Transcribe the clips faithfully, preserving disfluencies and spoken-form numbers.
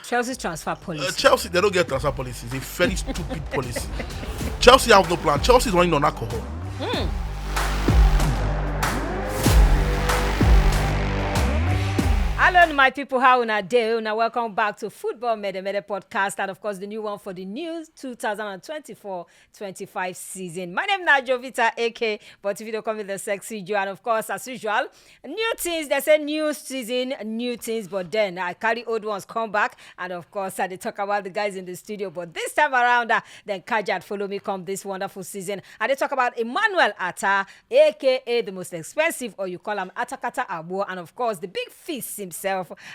Chelsea's transfer policy. Uh, Chelsea, they don't get transfer policy. It's a very stupid policy. Chelsea have no plan. Chelsea is running on alcohol. Hello, my people. How una dey? Una welcome back to Football Mede Mede podcast, and of course the new one for the new two thousand and twenty-four twenty-five season. My name na Jovita A K, but if you don't call me the sexy Joe, and of course, as usual, new things. They say new season, new things, but then I carry old ones come back, and of course, I dey talk about the guys in the studio. But this time around, uh, then Kajat follow me come this wonderful season. I dey talk about Emmanuel Atta, A K A the most expensive, or you call him Atakata Abo, and of course, the big fist himself.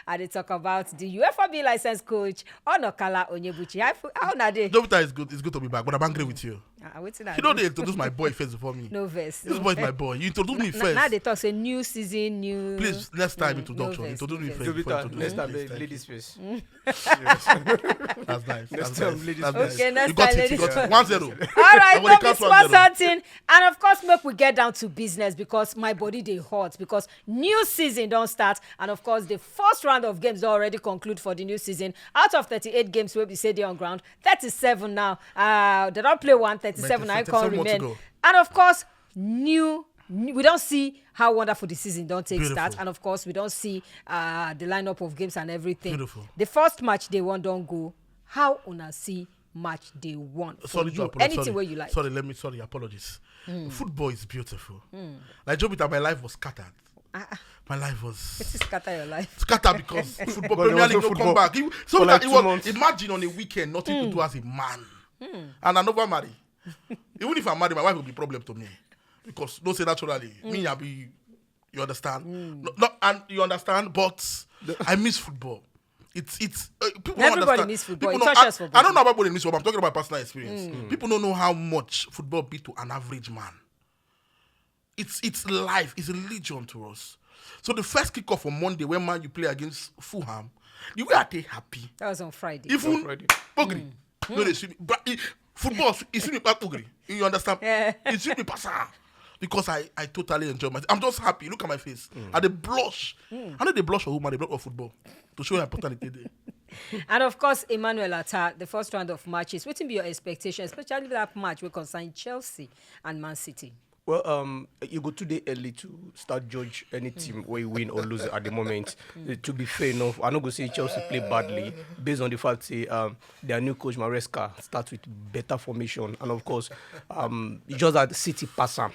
I dey talk about the UEFA B license coach, Onokala Onyebuchi. How fu- how una dey? Jovita, is good. It's good to be back, but I'm angry with you. Ah, wetin I You know do? They introduce my boy first before me. No verse. This boy is my boy. You introduce me Na- first. Now they talk say new season, new. Please, next time Mm, introduction. No verse, Introduce no me verse. first. Jovita, Introduce next me time, first. eh, Thank ladies you. first. That's nice. Next That's time, nice. ladies That's first. nice. Okay, next You got time, it. You ladies got it. first. One zero. All right, Nobody no be counts small one zero. Something. And of course, make we get down to business because my body dey hot because new season don start, and of course, the first round of games don already conclude for the new season. Out of thirty-eight games wey be say dey on ground, thirty-seven now. Uh, they don play one, thirty-seven. I Thirty-seven can't more to remain. Go. And of course, new, new we don see how wonderful the season don take Beautiful. Start, and of course, we don see uh, the lineup of games and everything. Beautiful. The first match they won don go. How una see match day one for Sorry you? To apologize. Anything Sorry. Where you like. Sorry, let me. Sorry, apologies. Football is beautiful. Like Jovita, my life was scattered. Ah, ah, My life was it is scatter your life. scattered because football But there Premier was no League no come football back. You, so for, like, that it two was, months. Imagine on a weekend, nothing to do as a man, and I never marry. Even if I marry, my wife will be problem to me because no say naturally me I be. You understand? No, no, and you understand, but I miss football. It's it's uh, people don't Everybody understand. Miss football. People It don't, touches I, for I don't know body. About body miss football. I'm talking about personal experience. People don't know how much football be to an average man. It's it's life. It's a religion to us. So the first kickoff on Monday when Man U play against Fulham, the way I take happy, That was on Friday. even Friday. Pogri, no, they see me. But it, football is me back Pogri. You understand? Yeah. It's me pasa because I I totally enjoy myself. I'm just happy. Look at my face. I dey blush. I know they blush for woman. They blush for football to show how important it is. And of course, Emmanuel Atta, the first round of matches. Wetin be your expectation, especially that match wey concern Chelsea and Man City? Well, um, you go too dey early to start judge any team where you win or lose at the moment. Uh, to be fair enough, I no go say Chelsea play badly based on the fact say um, their new coach Maresca start with better formation, and of course, um, e just that City pass am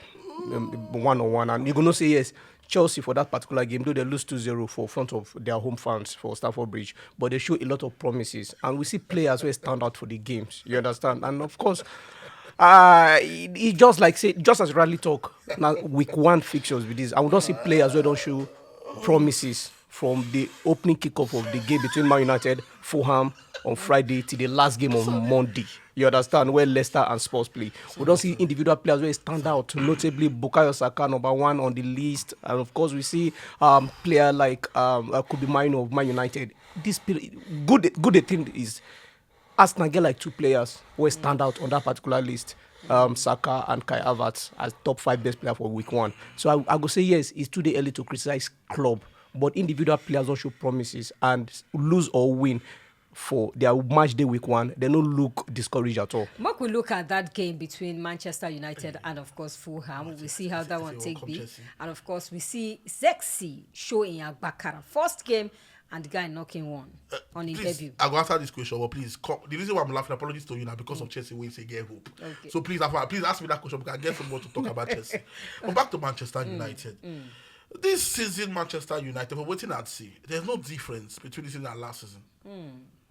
um, one on one, and you go know say yes, Chelsea for that particular game, though they lose two zero for front of their home fans for Stamford Bridge, but they show a lot of promises, and we see players who stand out for the games. You understand? And of course, uh, it, it just like say, just as Rally talk, now week one fixtures with this, I will not see players who don't show promises from the opening kickoff of the game between Man United, Fulham on Friday to the last game on Monday. You understand where Leicester and Spurs play. We don't see individual players where stand out, notably Bukayo Saka, number one on the list, and of course we see um player like um uh, Kobe Mino of Man United. This play, good, good thing is Arsenal get like two players who stand out on that particular list. Um, Saka and Kai Havertz as top five best player for week one. So I, I go say yes, it's too dey early to criticize club, but individual players don't show promises and lose or win for their match day week one, they no look discouraged at all. Make we look at that game between Manchester United and of course Fulham. We see how that one Say take welcome be, Chelsea. And of course we see Zexi showing Agbakara first game and the guy knocking one on his Please, debut. I go answer this question, but please, come, the reason why I'm laughing, apologies to you now because of Chelsea when you say get hope. Okay. So please, have, please ask me that question because I get some more to talk about Chelsea. But back to Manchester United. This season, Manchester United, for waiting at see, there's no difference between this season and last season.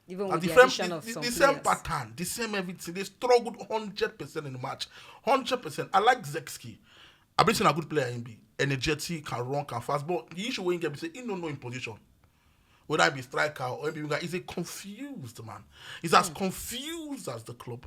Even And with the, different, addition the, of the, some the same players. Pattern, the same everything. They struggled hundred percent in the match, hundred percent. I like Zexi. I've been seeing a good player in be energetic, can run, can fast. But the issue when you get be say he no know in position. Whether he be striker or maybe winger, he's a confused man. He's as confused as the club.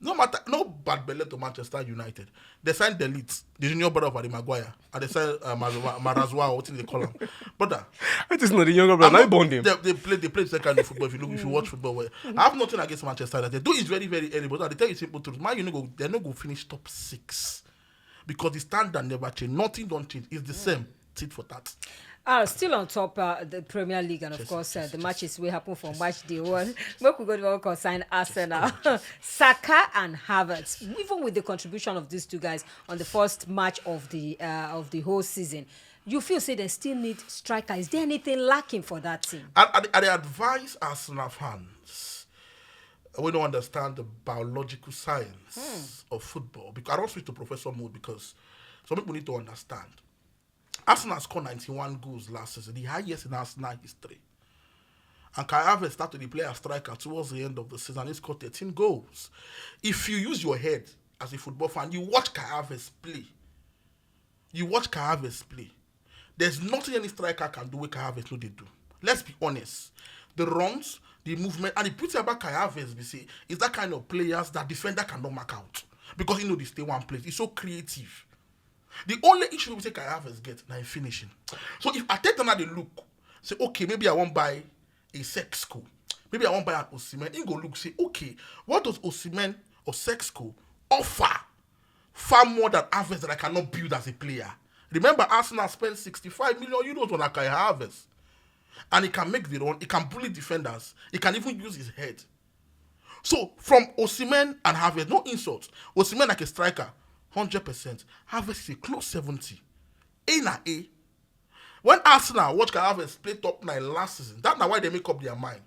No matter, no bad belly to Manchester United. They signed the lead, the junior brother of Harry Maguire, and they signed uh, Mar- Marazwa, what do they call him, brother. It is not the younger brother. I'm I born them. They, they play, they play second in football. If you look, if you watch football, well, I have nothing against Manchester United. Though it's very, very early, but I tell you simple truth. Man, you know, go, they no go finish top six because the standard never change. Nothing don't change. It's the same. Tit for tat. Ah, still on top uh, the Premier League, and of course uh, the matches will happen for match day one. Make we go to concern Arsenal. Saka and Havertz, even with the contribution of these two guys on the first match of the uh, of the whole season, you feel say they still need striker. Is there anything lacking for that team? I, I, I dey advise Arsenal fans wey don't understand the biological science of football, because I don't speak to Professor Mood, because some people need to understand. Arsenal scored ninety-one goals last season, the highest in Arsenal history. And Kai Havertz started to play as striker towards the end of the season. He scored thirteen goals. If you use your head as a football fan, you watch Kai Havertz play. You watch Kai Havertz play. There's nothing any striker can do what Kai Havertz no dey do. Let's be honest. The runs, the movement, and the beauty about Kai Havertz, we say, is that kind of players that defender cannot mark out, because he know they stay one place. He's so creative. The only issue we say Kai Havertz get now is finishing. So if Arteta now dey look, say, okay, maybe I won't buy a Sesko, maybe I won't buy an Osimhen. He go look, say, okay, what does Osimhen or Sesko offer far more than Havertz that I cannot build as a player? Remember, Arsenal spent sixty-five million euros on Kai Havertz. And he can make the run, he can bully defenders, he can even use his head. So, from Osimhen and Havertz, no insult. Osimhen like a striker, hundred percent. Havertz is a close seventy. A na A. When Arsenal watch Kai Havertz play top nine last season, that's now why they make up their mind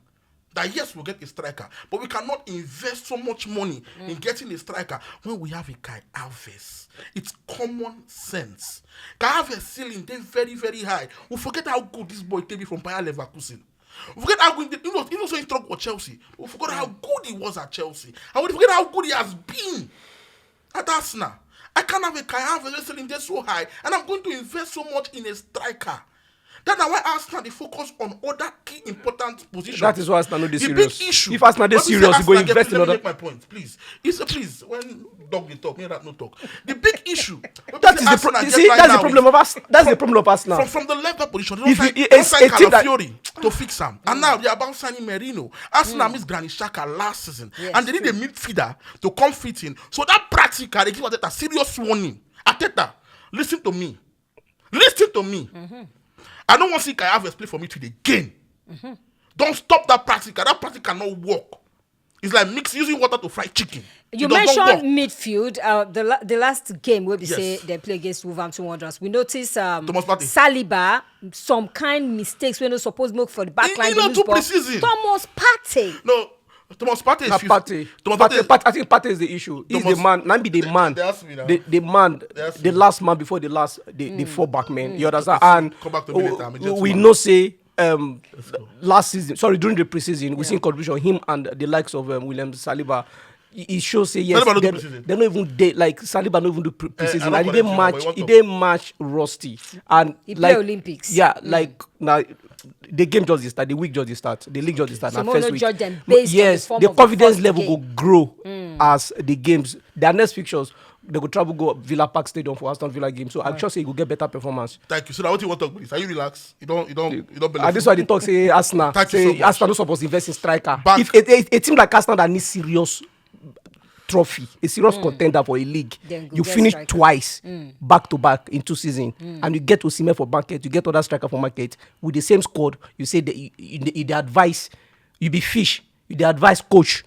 that yes, we'll get a striker, but we cannot invest so much money in getting a striker when we have a Kai Havertz. It's common sense. Kai Havertz ceiling dey very, very high. We forget how good this boy take be from Bayer Leverkusen. We forget how good, you know, you know, so he struggle with Chelsea. We forgot how good he was at Chelsea. And we forget how good he has been at Arsenal. I can't have a Kai Havertz ceiling dey so high, and I'm going to invest so much in a striker. That's why Arsenal dey focus on other key important positions. That is why Arsenal no dey The serious. Big issue. If Arsenal dey When we say serious, you go Arsenal invest get, in let me other. Make my point, please. It's a please. When dog dey talk, me rat no talk. The big issue. When we That say is the pro- Arsenal you get see, right that's the now problem is of Arsenal. That's the problem of Arsenal. from, from the left back position. They If don't you- sign, it's don't sign a team that- Calafiori to fix him, and now they're about signing Merino. Arsenal miss Granit Xhaka last season, Yes, and they need a midfielder to come fit in. So that practical, they give Arteta serious warning. Arteta, listen to me. Listen to me. I don't want to see Kai Havertz play for me today again. Don't stop that practical. That practical cannot work. It's like mix using water to fry chicken. You It does not mentioned work. Midfield. Uh, the, la- the last game where we Yes. say they play against Wolverhampton Wanderers, we notice um, Thomas Partey. Saliba, some kind mistakes we no suppose make for the back He- line. he Dey no lose too ball. Preseason. Thomas Partey. No, Thomas Partey is Na fif- Partey. Thomas Partey, Partey. Partey, I think Partey is the issue. He's Thomas- the man. Now be the They- man. they ask me now. The, the man. They ask The me. Last man before the last. The, the four back men. You understand? And Come back to me later. I'm a we, gentleman. We know say um last season, sorry, during the preseason, we seen contribution him and the likes of um, William Saliba. It it shows say yes, Saliba no do they, preseason. They don't even they like Saliba no even do pre- Eh, I preseason. don't And he want dey anything, match, but you want he to- dey match rusty and He play like, Olympics. Yeah, like now the game just dey start. The week just dey start. The league just dey start. So Na mo first no week. judge them But based on the yes, form the of confidence first level game. Go grow as the games. Their next fixtures, they go travel go Villa Park Stadium for Aston Villa game. So I'm sure say you go get better performance. Thank you. So now what you want to talk about this? Are you relaxed? You don't, you don't, you don't. And this why they talk say Arsenal. Thank you Say so much. Arsenal no suppose invest in striker. Back- If a, a, a team like Arsenal that needs serious trophy, a serious contender for a league, Then go you get finish striker. Twice back to back in two seasons, and you get Osimhen for market, you get other striker for market with the same squad. You say the, you, you, you the advice, you be fish, you the advice coach.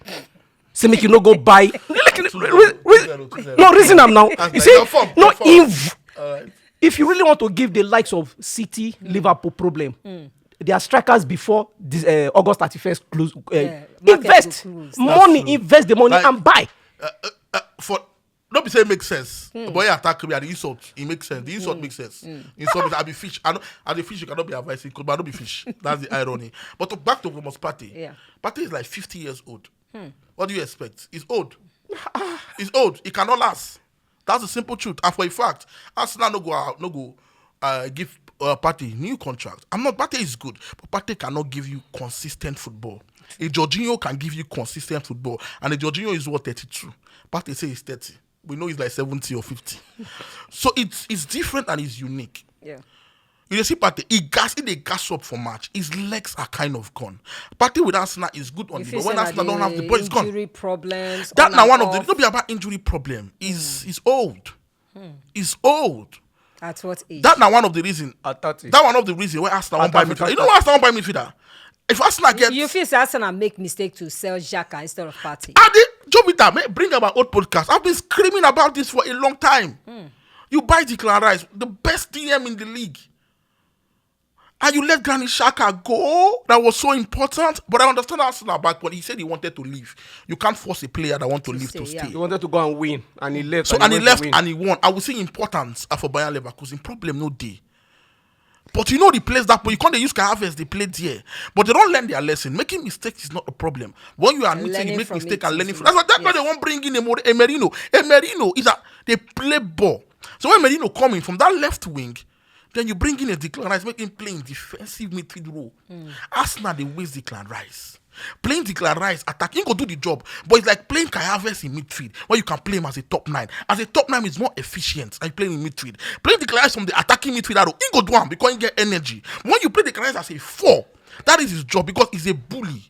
Say make you no go buy. Re- re- re- no reason am now. You That's see, your form, no your form. If All right. if you really want to give the likes of City, Liverpool problem, their strikers before this uh, August thirty-first close. Uh, Yeah, market invest will close. Money, That's true. Invest the money Like- and buy. Uh, uh, uh, for don't be say it makes sense. But yeah, attack me and insult. It makes sense. The insult makes sense. Insult. I be fish. I know. I be fish. You cannot be advising, but I don't be fish. That's the irony. But to, back to Thomas Partey. Yeah. Partey is like fifty years old. What do you expect? He's old. He's old. He cannot last. That's the simple truth. And for a fact, Arsenal no go out, no go uh, give uh, Partey new contract. I'm not. Partey is good, but Partey cannot give you consistent football. A Jorginho can give you consistent football, and a Jorginho is what, thirty-two. Partey say he's thirty. We know he's like seventy or fifty. So it's it's different and it's unique. Yeah. You dey see Partey, he gas, he dey gas up for match. His legs are kind of gone. Partey with Arsenal is good on You the feel ball. When say na Arsenal don't have the the ball, it's gone. Injury problems. That on now and one of the off. No be about injury problem. Is is old. Is old. At what age? That na one of the reason. At thirty. That one of the reason why Arsenal wan buy midfielder. You know why Arsenal wan buy midfielder? If Arsenal get, You feel say Arsenal make mistake to sell Xhaka instead of Partey? I dey Jovita, make bring up my old podcast. I've been screaming about this for a long time. You buy Declan Rice, the best D M in the league, and you let Granit Xhaka go. That was so important. But I understand Arsenal back when he said he wanted to leave. You can't force a player that want to leave to stay, yeah. stay. He wanted to go and win, and he left. So and he went left to win. And he won. I will say importance for Bayer Leverkusen. Problem no dey. But you know the place that, but you can't use Kai Havertz, they play there. But they don't learn their lesson. Making mistakes is not a problem. When you are new, you Learning make from mistake it And is learning from good. That's why that's why they Yes. won't bring in Emor- Emerino. Emerino is a they play ball. So when Emerino coming from that left wing, then you bring in a Declan Rice, make him play in defensive midfield role. Arsenal they waste Declan Rice. Playing Declan Rice attack, he go do the job, but it's like playing Kai Havertz in midfield where you can play him as a top nine. As a top nine is more efficient and playing in midfield. Playing Declan Rice from the attacking midfielder, he go do am because he get energy. When you play Declan Rice as a four, that is his job because he's a bully.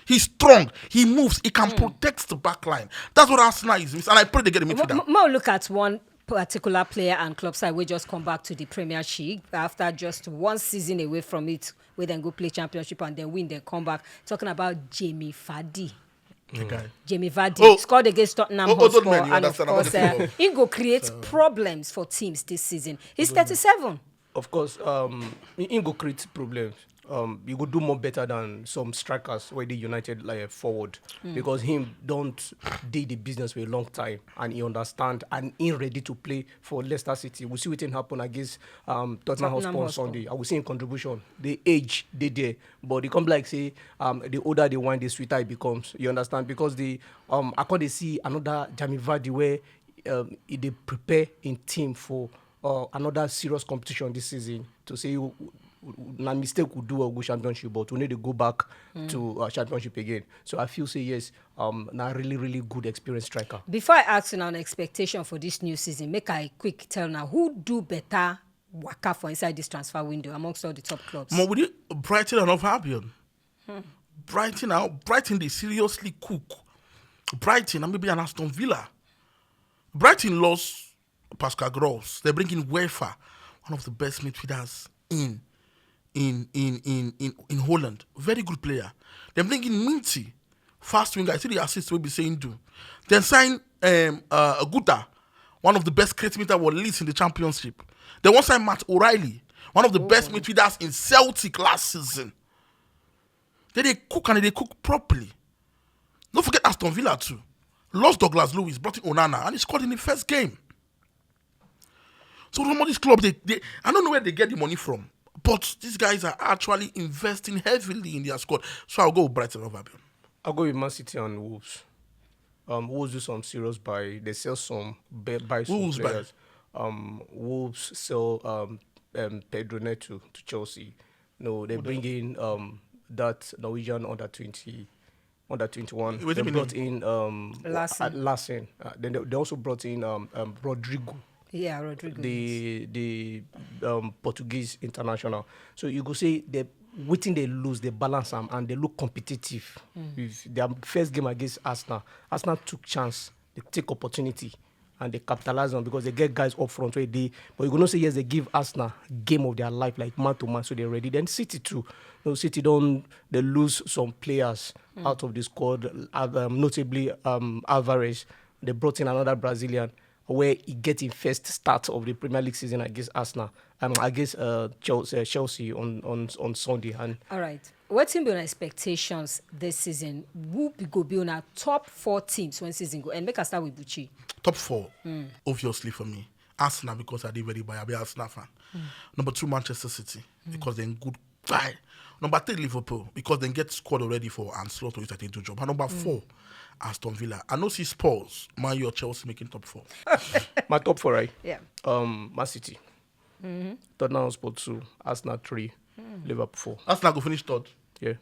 He's strong. He moves. He can protect the back line. That's what Arsenal is missing. And I pray they get a midfielder. Mo- mo- More look at one particular player and club side wey just come back to the Premiership after just one season away from it, wey dem go play Championship and then win, then come back. Talking about Jamie Vardy. The guy. Jamie Vardy Oh. scored against Tottenham Oh, oh, don't Hotspur, let me and of understand what course, they uh, call. He go create problems for teams this season. He's thirty-seven. Of course, um, he, he go create problems. Um, he go do more better than some strikers where they United like forward because him don't do the business for a long time and he understand and he ready to play for Leicester City. We see what happen against um, Tottenham Tottenham Hotspur on Hotspur. Sunday. I will see him contribution. The age they there, but they come like say um, the older they win, the sweeter it becomes. You understand? Because the um, I can't see another Jamie Vardy where um, he dey prepare in team for uh, another serious competition this season to say you na mistake we do a good championship, but we need to go back to uh, championship again. So I feel say yes, um, na really really good experience striker. Before I ask you now an expectation for this new season, make I quick tell now who do better waka for inside this transfer window amongst all the top clubs. Mo with Brighton and Hove Albion. Brighton now, Brighton they seriously cook. Brighton and maybe an Aston Villa. Brighton lost Pascal Gross. They bring in Wefa, one of the best midfielders in in in in in, in Holland. Very good player. They bring in Minty, fast winger. I see the assist will be saying do. Then sign um uh Guta, one of the best creative midfielder was least in the championship. They won't sign Matt O'Reilly, one of the best midfielders in Celtic last season. Then they cook and they cook properly. Don't forget Aston Villa too. Lost Douglas Lewis, brought in Onana, and he scored in the first game. So some of these clubs, they, they I don't know where they get the money from, but these guys are actually investing heavily in their squad. So I'll go with Brighton over Albion. I'll go with Man City and Wolves. Um, Wolves do some serious buy. They sell some buy, buy some Wolves buy. Players. Um, Wolves sell um, um Pedro Neto to Chelsea. No, they bring in um that Norwegian under twenty, under twenty-one. What do They you brought mean? in um Larsen. uh, Larsen. Uh, then they, they also brought in um, um Rodrigo, Yeah, Rodrigo. the the um, Portuguese international. So you go say they waiting they lose, they balance them and they look competitive. If their first game against Arsenal, Arsenal took chance, they take opportunity and they capitalize on because they get guys up front where they. But you gonna say yes, they give Arsenal game of their life, like man to man, so they're ready. Then City too. You know, City don't they lose some players out of the squad, um, notably um, Alvarez. They brought in another Brazilian where he get him first start of the Premier League season against Arsenal, um, against uh, Chelsea, uh, Chelsea on, on, on Sunday. And All right. Wetin be una expectations this season? Who be go be una top four teams when season go end? Make I start with Buchi. Top four, obviously for me, Arsenal because I did very buy. I be Arsenal fan. Number two, Manchester City because they're in good buy. Number three, Liverpool because they get squad already for and slot to use I think do job. And number four, Aston Villa. I know see Spurs, Man U, or Chelsea making top four. My top four, right? Yeah. Um, Man City, Tottenham Hotspur two, Arsenal three, Liverpool four. Arsenal go finish third. Yeah.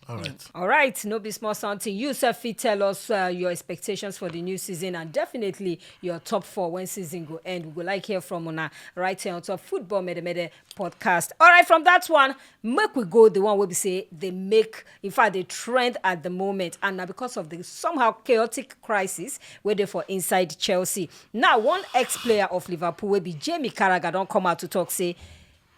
All right. All right, no be small something. You sef fit tell us uh, your expectations for the new season and definitely your top four when season go end. We go like hear from una right here on top Football Mede Mede podcast. All right, from that one, make we go the one wey be say they make, in fact, the trend at the moment, and now because of the somehow chaotic crisis wey dey for inside Chelsea. Now, one ex-player of Liverpool wey be Jamie Carragher don come out to talk say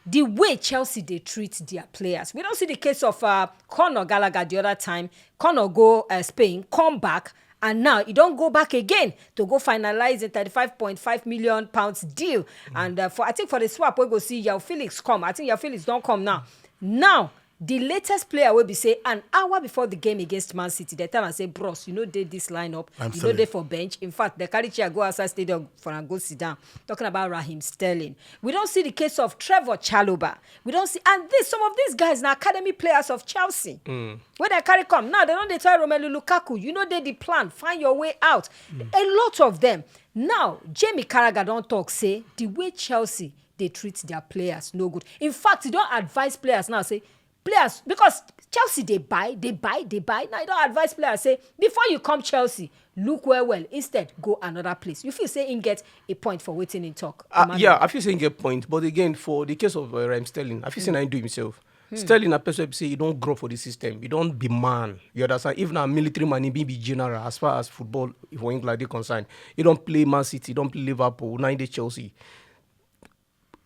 the way Chelsea dey treat their players. We don't see the case of uh, Conor Gallagher the other time. Conor go uh, Spain, come back, and now he don't go back again to go finalize a thirty-five point five million pounds deal. And uh, for I think for the swap, we go see Yao Felix come. I think Yao Felix don't come now. Now, the latest player will be say an hour before the game against Man City, they tell and say, "Bros, you know they this lineup, I'm you know sorry. They for bench." In fact, the carry chair go outside stadium for and go sit down. Talking about Raheem Sterling, we don't see the case of Trevor Chalobah. We don't see, and this some of these guys now academy players of Chelsea. Where they carry come now, they don't they tell Romelu Lukaku, you know they the plan, find your way out. A lot of them. Now, Jamie Carragher don't talk say the way Chelsea they treat their players no good. In fact, he don't advise players now say players because Chelsea they buy, they buy, they buy. Now you don't advise players say before you come Chelsea, look well well. Instead, go another place. You feel say in get a point for waiting in talk. Uh, Emmanuel. Yeah, I feel say he get point, but again, for the case of uh, Raheem Sterling, I feel say na him do himself. Sterling na person wey be say he don't grow for the system. He don't be man. You understand? If na military man, he be, be general as far as football for England they concerned. He don't play Man City, he don't play Liverpool, now he dey Chelsea.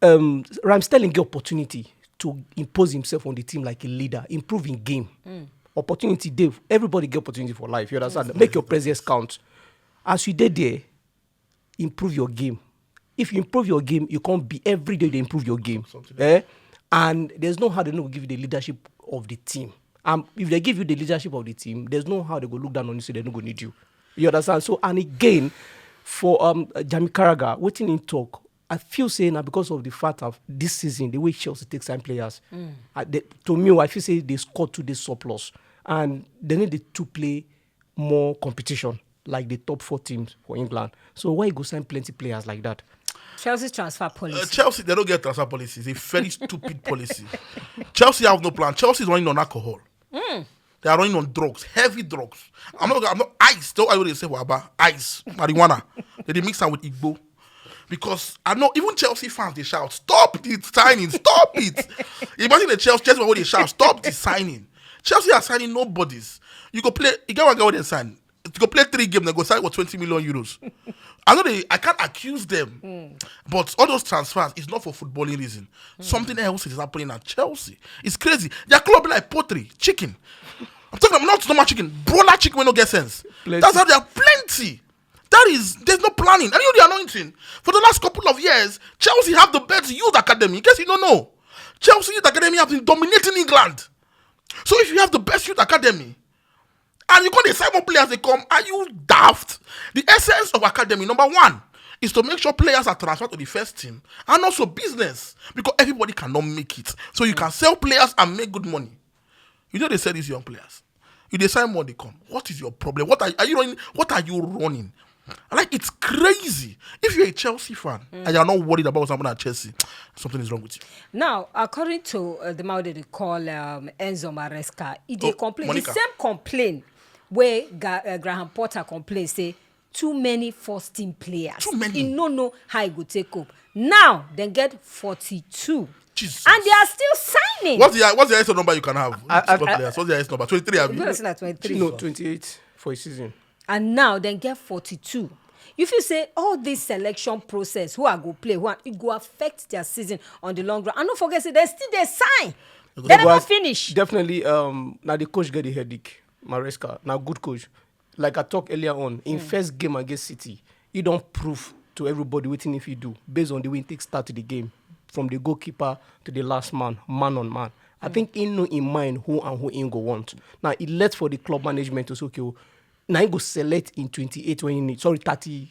Um, Raheem Sterling get opportunity to impose himself on the team like a leader, improve in game. Opportunity, Dave. Everybody get opportunity for life. You understand? Make your presence count. As you did there, improve your game. If you improve your game, you can't be every day they improve your game. Eh? And there's no how they no give you the leadership of the team. Um, if they give you the leadership of the team, there's no how they go look down on you, so they no go need you. You understand? So and again, for um uh, Jamie Carragher, waiting in talk, I feel saying now because of the fact of this season, the way Chelsea takes sign players, uh, they, to me, I feel say they score two days surplus, and they need to play more competition like the top four teams for England. So why you go sign plenty players like that? Chelsea's transfer Uh, policy. Chelsea, they don't get transfer policy. It's a very stupid policy. Chelsea have no plan. Chelsea is running on alcohol. They are running on drugs, heavy drugs. I'm not, I'm not ice. Don't I always say what about ice, marijuana? They dey mix am with igbo. Because I know even Chelsea fans they shout, "Stop the signing, stop it!" Imagine the Chelsea, Chelsea when they shout, "Stop the signing!" Chelsea are signing nobodies. You go play, you get one guy wey they sign. You go play three games, they go sign for twenty million euros. I know they, I can't accuse them, but all those transfers is not for footballing reason. Something else is happening at Chelsea. It's crazy. Their club be like poultry, chicken. I'm talking about not normal chicken, broiler chicken wey no get sense. Plenty. That's how they are plenty. That is, there's no planning. And you know the anointing. For the last couple of years, Chelsea have the best youth academy. In case you don't know, Chelsea youth academy have been dominating England. So if you have the best youth academy, and you go dey sign more players they come, are you daft? The essence of academy, number one, is to make sure players are transferred to the first team and also business, because everybody cannot make it. So you can sell players and make good money. You know they sell these young players. You dey sign more they come. What is your problem? What are, are you running? What are you running? Like, it's crazy. If you're a Chelsea fan and you're not worried about what's happening at Chelsea, something is wrong with you. Now, according to uh, the man wey they call um, Enzo Maresca, he dey Oh, complain Monica. The same complaint where Ga- uh, Graham Potter complain say too many first team players. Too many. He no know how he go take up. Now, then get forty-two. Jesus. And they are still signing. What's the what's the highest number you can have? I- I- Squad I- players. What's the highest number? Twenty-three, abi? Because na twenty-three. No, twenty-eight for a season. And now then get forty-two. You feel say all this selection process, who are go play, who are, it go affect their season on the long run. And don't forget say they still they sign. They They never go- finish. Definitely, um, now the coach get the headache. Maresca, now good coach. Like I talked earlier on, in first game against City, he don't prove to everybody waiting if he do based on the way he take start the game, from the goalkeeper to the last man, man on man. I think he know in mind who and who he go want. Now he left for the club management to say, okay, oh, now he go select in twenty-eight when he need. Sorry, thirty.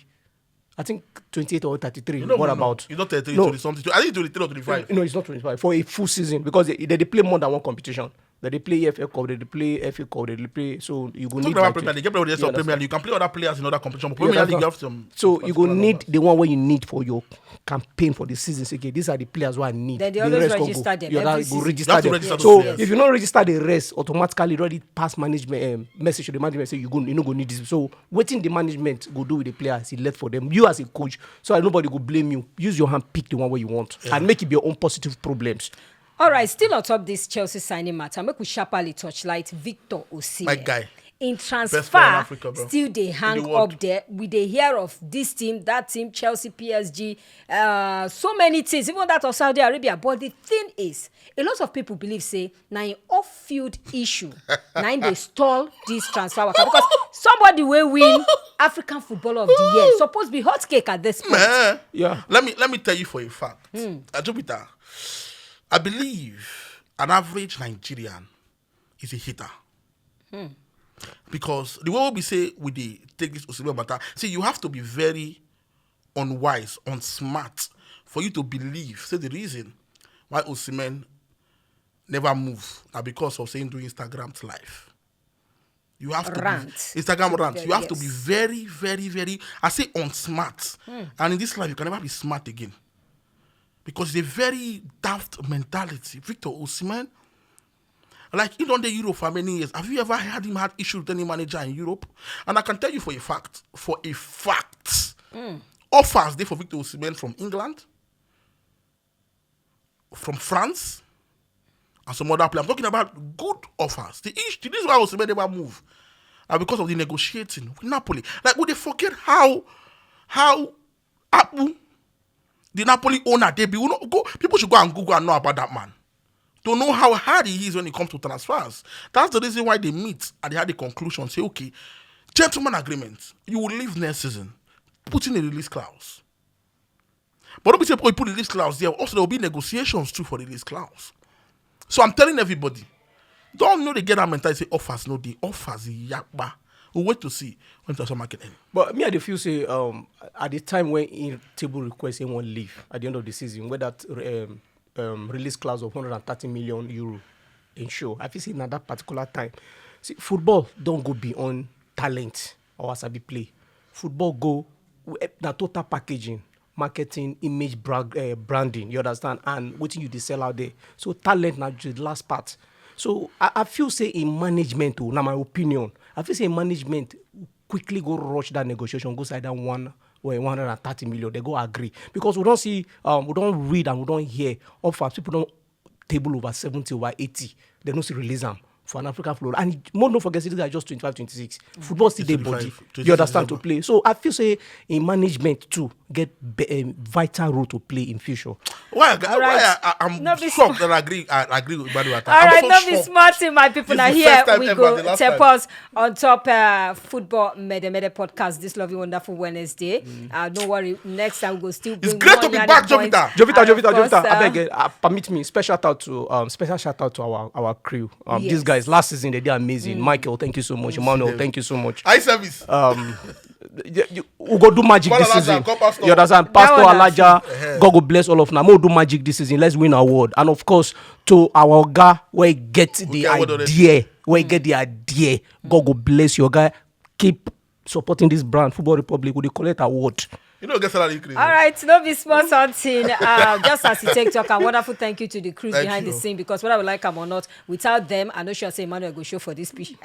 I think twenty-eight or thirty-three. You don't What know. About? You don't thirty-three, No. twenty something. I think twenty-three or twenty-five. No, it's not twenty-five for a full season because they, they, they play more than one competition. They dey play F A Cup, they dey play F A Cup, they dey play. So you go need Talking about like Premier League, get play with the rest You of Premier understand? League. You can play other players in other competition, but You Premier League, you understand? have some. So some you go particular need numbers. The one where you need for your campaign for the season. Say, okay, these are the players who I need. Then they The always rest go register go. them You every understand? Go season. register You have to them. register So those players. If you don't register the rest, automatically already pass management um, message to the management say you go you no go need this. So wetin the management go do with the players he left for them. You as a coach, so that nobody go blame you. Use your hand, pick the one where you want, and make it be your own positive problems. All right, still on top this Chelsea signing matter, make we sharply torchlight Victor Osimhen. My guy. In Best player in transfer, Africa, bro. Still they hang the world. Up there. We they hear of this team, that team, Chelsea, P S G. Uh, so many things, even that of Saudi Arabia. But the thing is, a lot of people believe say na an off-field issue. Na im dey stall this transfer waka because somebody will win African Footballer of the Year. Supposed to be hot cake at this point. Eh, Yeah. Let me let me tell you for a fact, Ajupita, I believe an average Nigerian is a hater. Because the way we say we dey take this Osimhen matter, see, you have to be very unwise, unsmart for you to believe. Say the reason why Osimhen never move na because of saying do Instagram live. You have to Rant. Be, Instagram rant. You have to be Yes. Very, very, very. I say unsmart. And in this life, you can never be smart again because it's a very daft mentality. Victor Osimhen, like he don dey Europe for many years. Have you ever had him had issue with any manager in Europe? And I can tell you for a fact, for a fact, offers dey for Victor Osimhen from England, from France, and some other player. I'm talking about good offers. The issue, the reason why Osimhen never move, are because of the negotiating with Napoli. Like, would they forget how how Abu, the Napoli owner, they be? You know, go, people should go and Google and know about that man to know how hard he is when it comes to transfers. That's the reason why they meet and they had the conclusion. Say, okay, gentleman agreement. You will leave next season. Put in a release clause. But don't be say, oh, you put release clause there. Also, there will be negotiations too for release clause. So I'm telling everybody, don't know they get that mentality. Say offers, no, the offers, yakba. We wait to see when transfer market end. But me, I dey feel say um, at the time when he table request he won't leave at the end of the season, where that um, um, release clause of one hundred thirty million euro in show, I feel say na that particular time. See, football don't go beyond talent or as I be play. Football go eh, na total packaging, marketing, image, brag, uh, branding. You understand? And what you dey sell out there. So talent na the last part. So I, I feel say in management, oh, na my opinion. I feel say in management quickly go rush that negotiation, go side down one well, one hundred thirty million. They go agree because we don't see, um, we don't read and we don't hear offers. People don't table over seventy, over eighty. They don't see release them for an African floor. And more don't forget, these are just twenty-five, twenty-six. Football still dey body. twenty-five, You understand to twenty-six. Play. So I feel say in management too get be, a vital role to play in future. Why, I- why right. I, I, I'm No be shocked that I agree. I agree with Badu. All right, I'm no so be shocked. Smart Team, my people. This Now is the here first time we ever, go the last tell time. Us on top uh, football Mede Mede podcast this lovely wonderful Wednesday. Uh, no worry, next time we go still bring It's great more to be yarning back, points. Jovita. Jovita, And of Jovita, course, Jovita. uh, I beg, uh, permit me. Special shout out to um, special shout out to our our crew. Um, these Yes. Guys, last season they did amazing. Michael, thank you so much. Emmanuel, thank you so much. Eye service. Um, you, you, we go do magic Father this season. Lazarus, come, Pastor. You understand? That Pastor one, Alaja, uh-huh. God go bless all of now. We'll do magic this season. Let's win award. And of course, to our guy, where get the get award already. Idea, where get the idea. God go bless your guy. Keep supporting this brand, Football Republic. We dey collect award. You know, get salary increase. All right, no be small something. Uh, just as you take talk, and wonderful thank you to the crews Thank behind you. The scene because whether we like them or not, without them, I know sure say Emmanuel go show for this pitch.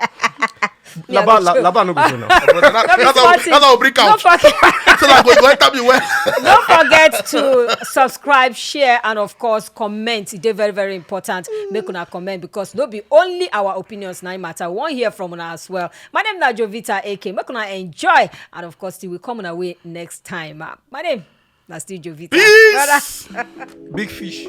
Me, I Laba, go show. Laba no go show now. But that- No be that's, small how, thing. That's how we bring No out. forget, So that go, go enter me well. Don't forget to subscribe, share, and of course, comment. It's very, very important. Make una comment because no be only our opinions now matter. We wan hear from una as well. My name na Jovita A K. Make una enjoy, and of course, till we come on our way next time. Uh, my name na still Jovita. Peace. Brother. Big fish.